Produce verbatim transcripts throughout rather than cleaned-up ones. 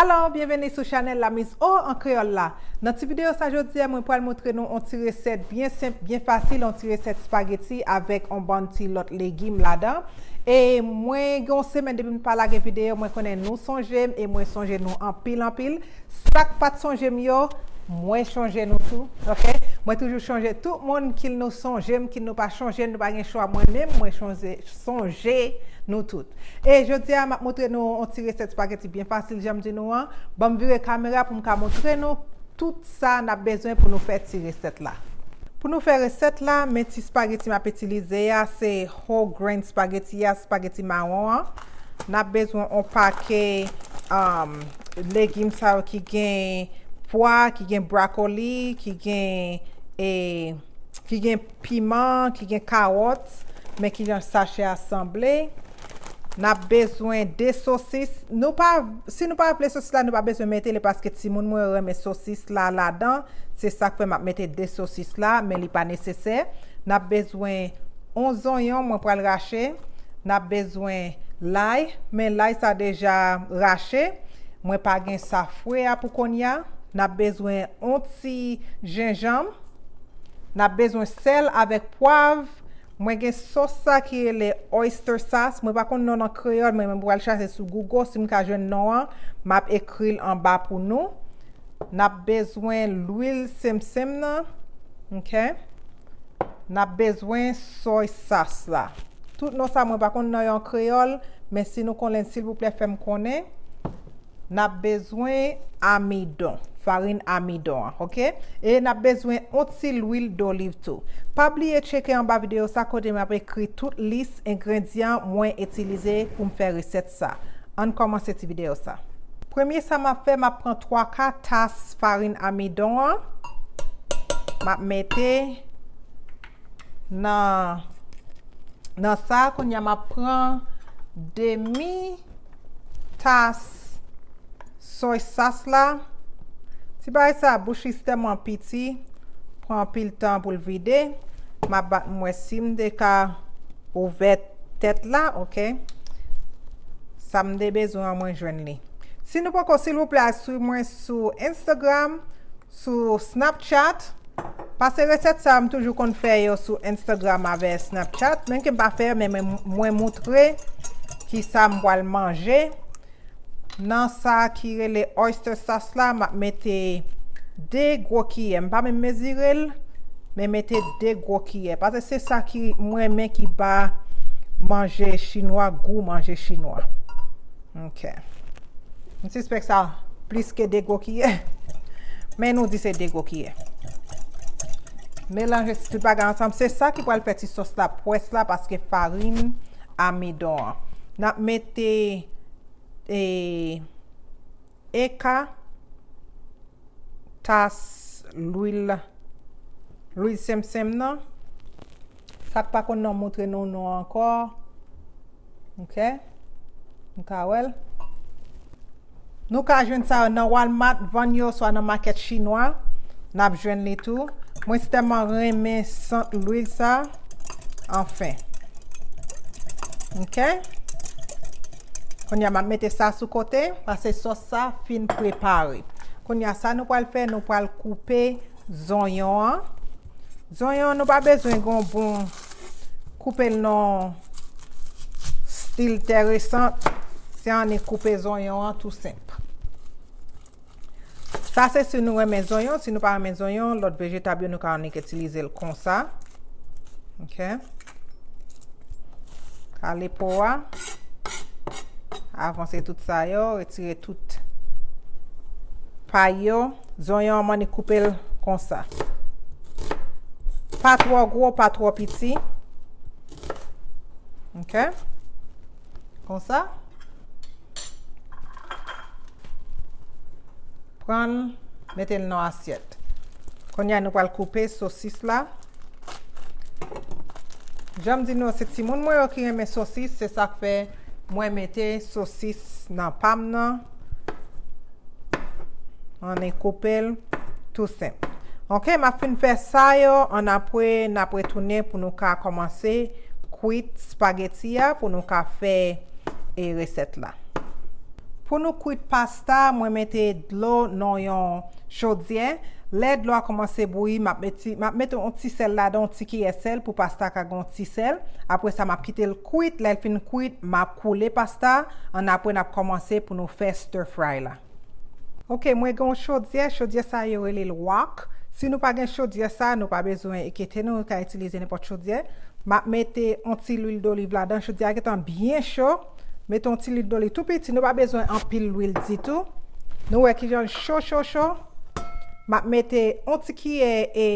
Hello, byenveni sou chanèl La Mise Au an kreyòl la. Nan ti videyo sa jodi a, mwen pral montre nou on ti resèt byen senp, byen fasil, on ti resèt spageti avèk on bann ti lòt legim ladan. E mwen gen yon semèn depi m pa lage videyo, mwen konnen nou sonje m e mwen sonje nou anpil, anpil. Sa k pa t sonje m yo, mwen sonje nou tou, oke? Mwen toujou sonje tout moun, kit nou sonje m, kit nou pa sonje m, nou pa gen chwa, mwen menm, mwen sonje, sonje nou tout. E jodi a, m ap montre nou yon ti resèt spageti byen fasil, jan m di nou an. Ban m vire kamera pou m ka montre nou tout sa n ap bezwen pou nou fè ti resèt la. Pou nou fè resèt la, men ti spageti m ap itilize a, se whole grain spageti a, spageti mawon an. N ap bezwen on pake, um, legim sa yo ki gen pwa, ki gen brokoli, ki gen, e, ki gen piman, ki gen kawòt, men ki jan sachè a sanble. N ap bezwen de sosis. Nou pa, si nou pa vle sosis la, nou pa bezwen mete li paske timoun mwen renmen sosis la ladan. Se sa k fè m ap mete de sosis la, men li pa nesesè. N ap bezwen on zonyon, mwen pral rache. N ap bezwen lay, men lay sa deja rache. Mwen pa gen sa fre a pou kounye a. N ap bezwen on ti jenjanm. N ap bezwen sèl avèk pwav. Mwen gen sòs sa ki rele oyster sauce. Mwen pa konn non l an kreyòl, men mwen pral chache sou Google. Si m ka jwenn non an, m ap ekri l anba pou nou. N ap bezwen lwil senmsenm nan. Oke. N ap bezwen soy sauce la. Tout non sa mwen pa konn non yo an kreyòl, men si nou konnen, silvouplè, fè m konnen. N ap bezwen amidon, farin amidon an, oke? E n ap bezwen on ti lwil doliv tou. Pa bliye tcheke anba videyo sa kote m ap ekri tout lis engredyan mwen itilize pou m fè resèt sa. Ann kòmanse ti videyo sa. Premye sa m ap fè, m ap pran twa ka tas farin amidon an. M ap mete nan, nan sa, kounye a m ap pran demi tas soy sauce la. Ti bagay sa, bouch li tèlman piti, pran anpil tan pou l vide. M ap bat m wè si m te ka ouvè tèt la, oke. Sa m te bezwen an, mwen jwenn li. Si nou poko, silvouplè, al swiv mwen sou Instagram, sou Snapchat. Pase resèt sa, m toujou konn fè yo sou Instagram avè Snapchat. Menm ke m pa fè yo, men mwen, mwen moutre kisa m pral manje. Nan sa ki rele oyster sauce la, m ap mete de gwo kiyè. M pa menm mezire l, men mete de gwo kiyè. Paske se sa ki mwen renmen ki ba manje chinwa gou manje chinwa. Ok. M sispèk sa plis ke de gwo kiyè. Men nou di se de gwo kiyè. Melanje tout bagay ansanm. Se sa ki pral fè ti sòs la pwès la, paske farin amidon an. N ap mete, e, eka tas lwil, lwil senmsenm nan. Sa k pa konn nan, montre nou non ankò. Ok. Nou ka wè l. Nou ka jwenn sa yo nan Walmart, vann yo, swa nan makèt chinwa. N ap jwenn li tou. Mwen tèlman renmen sant lwil sa. Anfen. Ok. Kounye a, m ap mete sa sou kote, paske sòs sa fin prepare. Kounye a, sa nou pral fè, nou pral koupe zonyon an. Zonyon an, nou pa bezwen gen yon bon koupe l nan stil tèresan. Se annik koupe zonyon an tou senp. Sa se si nou renmen zonyon. Si nou pa renmen zonyon, lòt vejetab yo nou ka annik itilize l konsa. Ok. Kale po a. Avanse tout sa yo, retire tout pay yo. Zonyon an, m annik koupe l konsa. Pa twò gwo, pa twò piti. Ok. Konsa. Pran l, mete l nan asyèt. Kounye a, nou pral koupe sosis la. Jan m di nou, se timoun mwen yo ki renmen sosis, se sa k fè mwen mete sosis nan pa m nan. Annik koupe l, tou senp. Ok, m ap fin fè sa yo, annapre, n ap retounen pou nou ka kòmanse kwit spageti a, pou nou ka fè, e, resèt la. Pou nou kwit pasta, mwen mete dlo nan yon chodyè. Lè dlo a kòmanse bouyi, m ap mete, m ap mete yon ti sèl ladan, yon ti kiyè sèl pou pasta ka gen yon ti sèl. Apre sa, m ap kite l kwit. Lè l fin kwit, m ap koule pasta. Annapre, n ap kòmanse pou nou fè stir fry la. Ok, mwen gen yon chodyè. Chodyè sa yo rele l wok. Si nou pa gen chodyè sa, nou pa bezwen enkyete nou, nou ka itilize nenpòt chodyè. M ap mete yon ti lwil doliv ladan. Chodyè a gentan byen cho. Mete yon ti lwil doliv tou piti. Nou pa bezwen anpil lwil ditou. Nou wè kijan l cho, cho, cho. M ap mete yon ti kiyè e,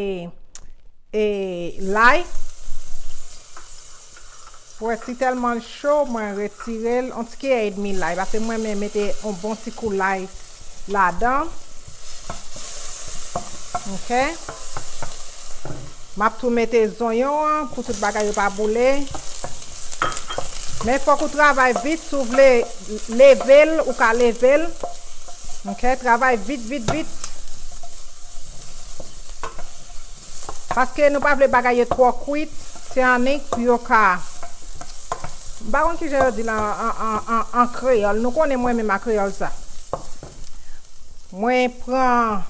e lay. Pou wè si tèlman l cho, mwen retire l. Yon ti kiyè edmi lay. Paske mwen renmen mete yon bon ti kou lay ladan. Ok. M ap tou mete zonyon an pou tout bagay yo pa boule. Men fòk ou travay vit, si w vle leve l, ou ka leve l. Ok, travay vit, vit, vit. Paske nou pa vle bagay yo twò kwit, se annik pou yo ka. M pa konn kijan yo di l an, an, an, an, an kreyòl. Nou konnen mwen menm a kreyòl sa. Mwen pran,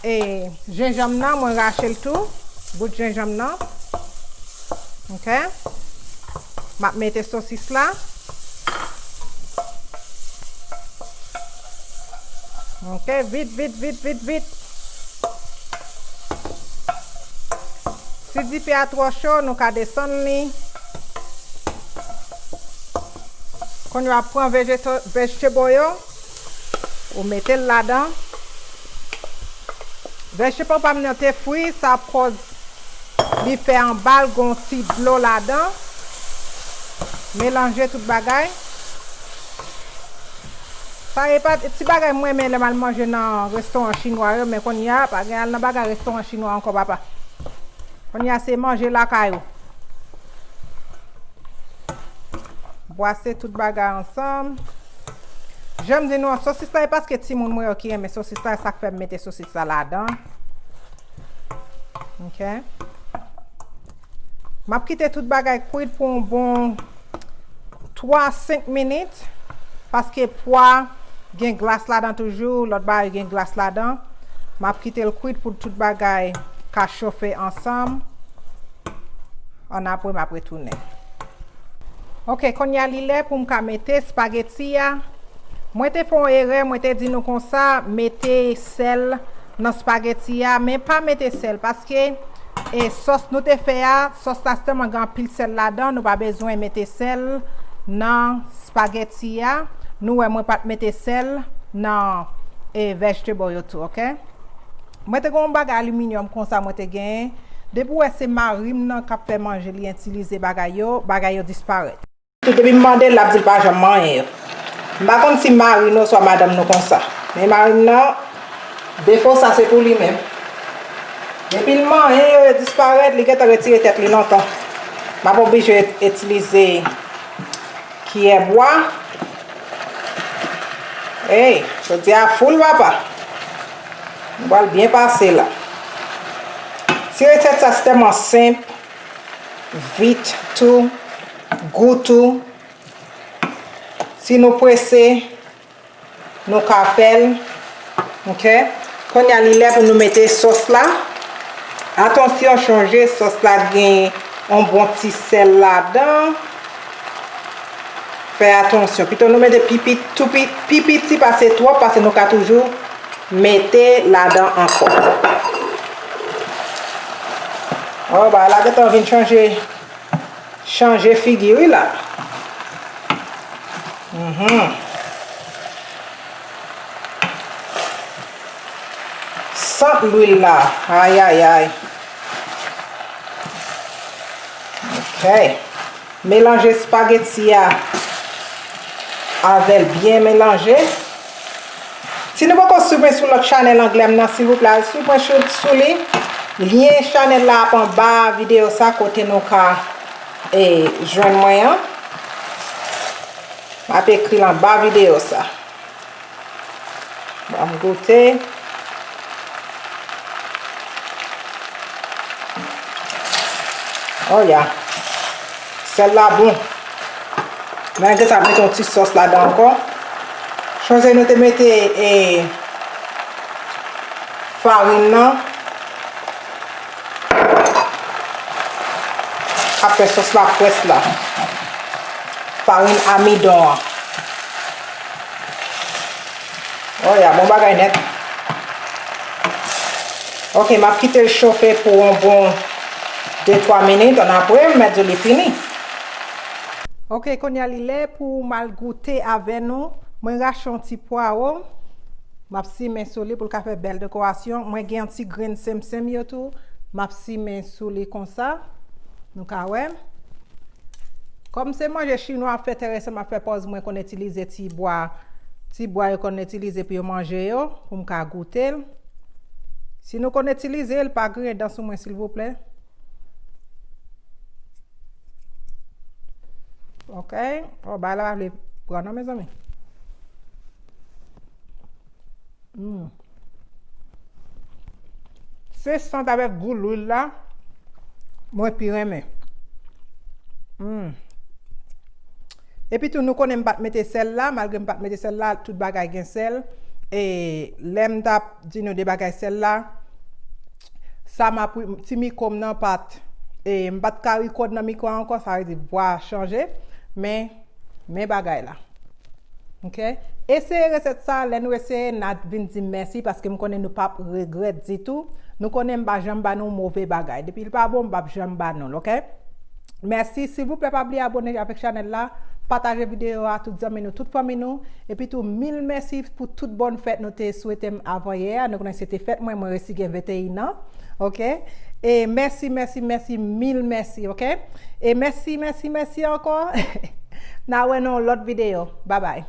e, jenjanm nan, mwen rache l tou, bout jenjanm nan. Ok. M ap mete sosis la. Ok, vit, vit, vit, vit, vit. Si dife a twò cho, nou ka desann li. Kounye a, pran vejeto-, vegetable yo, ou mete l ladan. Vegetable pa m nan te fri, sa ap kòz li fè anba l gon ti dlo ladan. Melanje tout bagay. Sa e pa ti bagay mwen renmen lè m al manje nan restoran chinwa yo, men kounye a, pa gen al nan bagay restoran chinwa ankò, papa. Kounye a, se manje lakay ou. Bwase tout bagay ansanm. Jan m di nou an, sosis la, e paske timoun mwen yo ki renmen sosis la, sa k fè m mete sosis la ladan. Ok. M ap kite tout bagay kwit pou yon bon twa, senk minit, paske pwa gen glas ladan toujou, lòt bagay gen glas ladan. M ap kite l kwit pou tout bagay ka chofe ansanm. Annapre, m ap retounen. Ok, kounye a li lè pou m ka mete espageti a. Mwen te fè yon erè, mwen te di nou konsa, mete sèl nan espageti a, men pa mete sèl, paske, e, sòs nou te fè a, sòs la sèlman gen anpil sèl ladan, nou pa bezwen mete sèl nan espageti a. Nou wè mwen pa t mete sèl nan, e, vegetable yo tou, ok? Mwen te gen yon bagay aliminyòm konsa mwen te genyen. Depi w wè se mari m nan k ap fè manje, li itilize bagay yo, bagay yo disparèt. Tout depi m mande l, l ap di l pa janm manyen yo. M pa konn si mari nou oswa madanm nou konsa. Men mari m nan, defo sa se pou li menm. Depi l manyen yo, yo disparèt, li gentan retire tèt li lontan. M ap oblije itilize kiyè bwa. Ey, jodi a full papa. Nou pral byen pase la. Ti resèt sa se tèlman senp, vit tou, gou tou. Si nou prese, nou ka fè l. Ok. Kounye a li lè pou nou mete sòs la. Atansyon, chonje sòs la gen yon bon ti sèl ladan. Fè atansyon. Pito nou mete pi pit-, tou pi, pi piti pase twòp, paske nou ka toujou mete ladan ankò. Oh, bagay la gentan vin chanje, chanje figi wi la. Mhm. Sant lwil la. Ay, ay, ay. Ok. Melanje espageti a avè l, byen melanje. Si nou poko swiv mwen sou lòt chanèl anglè m nan, silvouplè, al swiv mwen sou, sou li. Lyen chanèl la ap anba videyo sa, kote nou ka, e, jwenn mwen an. M ap ekri l anba videyo sa. Ban m goute. Oh ya. Sèl la bon. Men gen sa mete yon ti sòs ladan ankò. Kounye a nou te mete, e, farin nan. Apre sòs la près la. Farin amidon an. Oh yeah, bon bagay nèt. Ok, m ap kite l chofe pou yon bon de twa minit. Annapre, m mèt di w li fini. Ok, kounye a li lè pou m al goute avè nou. Mwen rache yon ti pwawo. M ap simen sou li pou l ka fè bèl dekorasyon. Mwen gen yon ti grenn senmsenm yo tou. M ap simen sou li konsa. Nou ka wè. Kòm se manje chinwa ap fè, enteresan m ap fè pòz mwen konn itilize ti bwa, ti bwa yo konn itilize pou yo manje yo, pou m ka goute l. Si nou konn itilize l, pa griyen dan sou mwen, silvouplè. Ok. Oh, bagay la pa vle pran non, mezanmi. Hmm. Se sant avèk gou lwil la, mwen pi renmen. Hmm. Epi tou, nou konnen m pa t mete sèl la, malgre m pa t mete sèl la, tout bagay gen sèl. E lè m t ap di nou de bagay sèl la, sa m ap, ti mikwo m nan pa t, e m pa t ka rekòd nan mikwo a ankò, sa vle di vwa a chanje, men, men bagay la. Ok? Eseye resèt sa, lè nou eseye, n a vin di m mèsi, paske m konnen nou p ap regrèt ditou. Nou konnen m pa janm ba nou move bagay. Depi l pa bon, m p ap janm ba nou l, ok? Mèsi. Silvouplè, pa bliye abòne avèk chanèl la, pataje videyo a tout zanmi nou, tout fanmi nou. Epi tou, mil mèsi pou tout bòn fèt nou te swete m avanyè a. Nou konnen se te fèt mwen, mwen resi gen venteyen an. Ok? E mèsi, mèsi, mèsi, mil mèsi, ok? E mèsi, mèsi, mèsi ankò. N a wè nan yon lòt videyo. Babay.